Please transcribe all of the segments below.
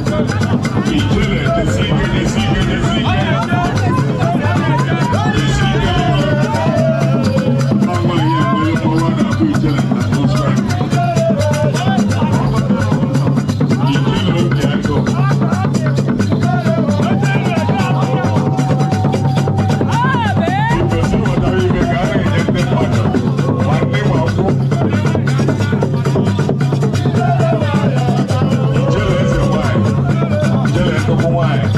Ijele, jesi ike, jesi ike, jesi ike. Jesi ike. Ọnwa ihe mgbe mgbawa na-abụ ijele na Volkswagen. Ijele oge agụụ. Ife ghọtara ife ka a na-enye ndị mmadụ ma ndị ma ụkwụ. Ijele eze nwanyị, ijele nnukwu nwanyị.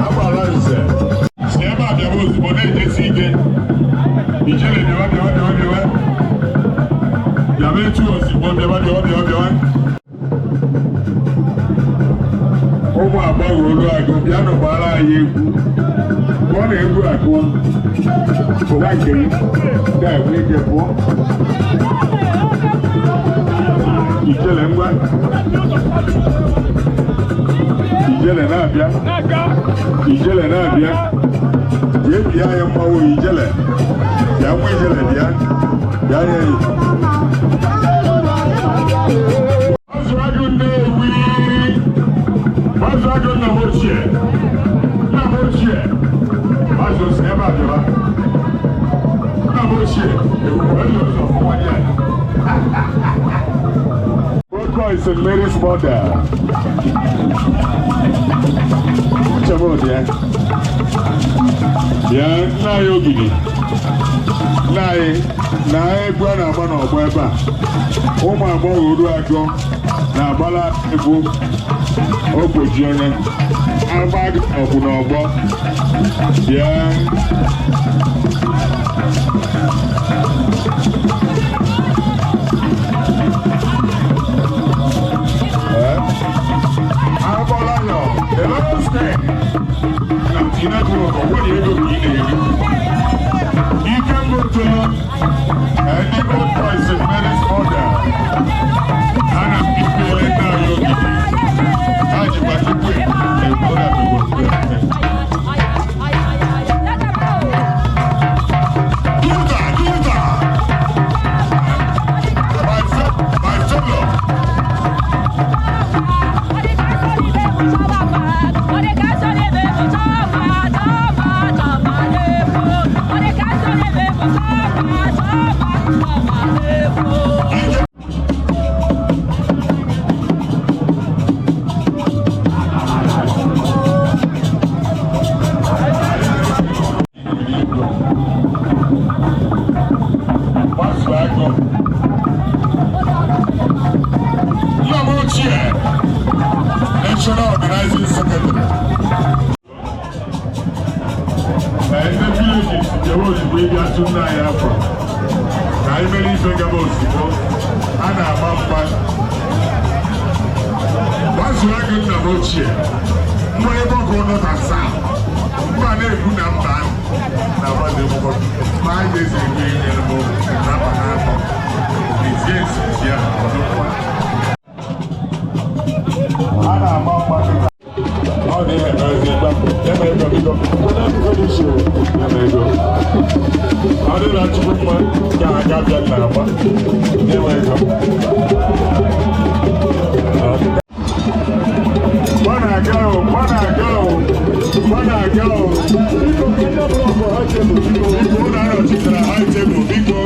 Agbala nze. Si ebe a bịawa ozugbo na-ejesi ike. Ijele, bịawa, bịawa, bịawa, bịawa. Bịawa etu ozugbo, bịawa, bịawa, bịawa, bịawa. Ụmụ agbọghọ olu agụ, bịanụ gbara anyị egwu. Pụọ na egwu agụọ. Pụwa nke gị. Ga-enwe ike pụọ. Ijele, ngwa. Ijele na-abịa. Ijele na-abịa. Jee bịa ya mmanwụ ijele. Bịa nwa ijele, bịa. Bịa ya yi. Azụ agụ Nnewi. Azụ agụ nna m ochie. Nna m ochie. Azụ si ebe a bịawa. Nna m ochie. Ebube eze ụzọ fụwa ya. Oko St. Mary's Model. Uche m dị ya. Bịa, nna anyị Ogidi. Nna anyị na egwu a na-agba n'ọgbọ ebe a. Ụmụ agbọghọ olu agụ na-agbala egwu ogboji onye. Agba ọgwụ n'ọgbọ. Bịa. Eh? Agbọ́láyọ̀, the Lord's Day. Na Tinubu ọ̀wọ́ ni ego ka ị na-eri. Ike mbụtụlụ, ndị Old Boys St. Mary's Model. A na ikpele nna anyị Ogidi. Ha jikwa tupu ekwu na Duda, Duda! My fellow. Gbazuo agụ. Nna m ochie, National Organizing Secretary. Na ndị villages bịawa ozugbo ịbịa tụ nna anyị afọ. Ka anyị mere ife gaba ozugbo, a na-agba mgba. Gbazuo agụ nna m ochie, mgba ebe ọgụ North and South. Mba na-ekwu na mba ahụ na-agbazi ụgbọ ma anyị na-eze egwu enyere m na mba na-atọ. Ezie esi ya ọdụkwa. A na-agba mgba kịta. Ọ dị ihe n'ezi gba. Nye m ego, biko. Nye m ego. Ọ dị na Chukwu mma ga-aga bịa na-agba. Nye m ego. Mgba na-aga o, mgba na-aga o, mgba na-aga o. Biko, ndị ọbụla ọkọ high table, biko, biko, ụnụ anọchitere high table, biko.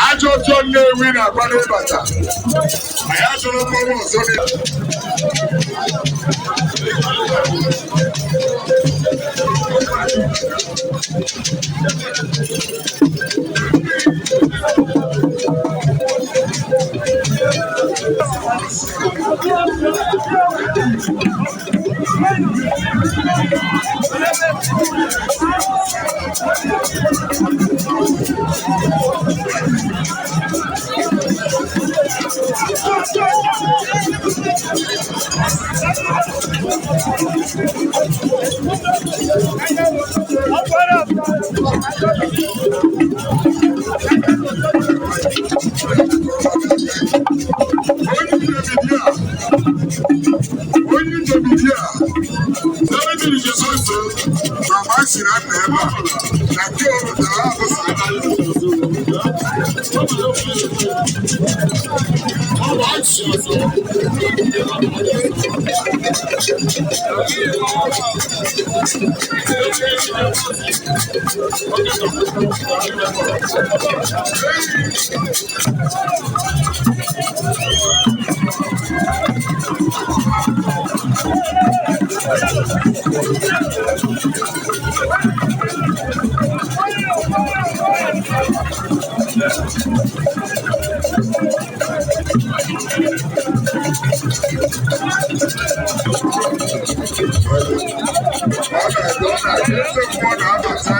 Ajọ ọjọọ Nnewi na-akwado ịbata. Anyị achọrọ mmanwụ ọzọ dị. Onye njebidi a, ebe mmiri Jizọs na mgbe a si na nna ebe a, na nke ọ rụtara abụsị. Ọ na-aga, ọ na-aga, eze mmụọ na-abata.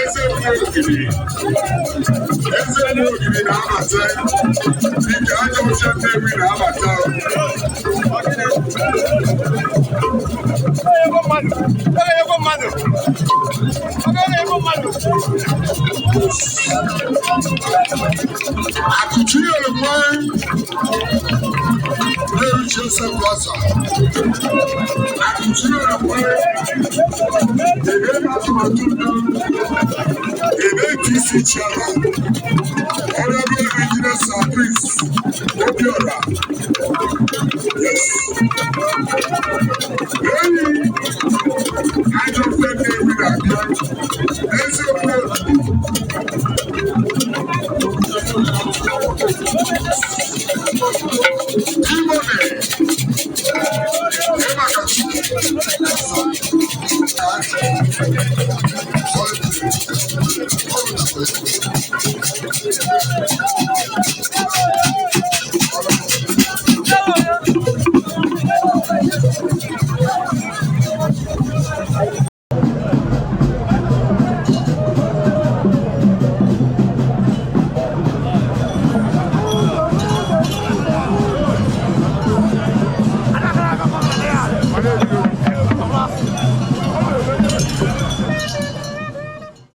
Eze mmụọ ogidi. Eze mmụọ ogidi na-abata. Dike ajọ ọcha Nnewi na-abata. Akụchi nyere mmanya na-eruche Joseph Plaza. Akụchi nyere mmanya ebe atụmatụ udo ebe ka isi chiara Honorable Engineer Sir Prince Obiora. Yes. Eyi, ajọ ofe Nnewi na-abịa. Eziokwu.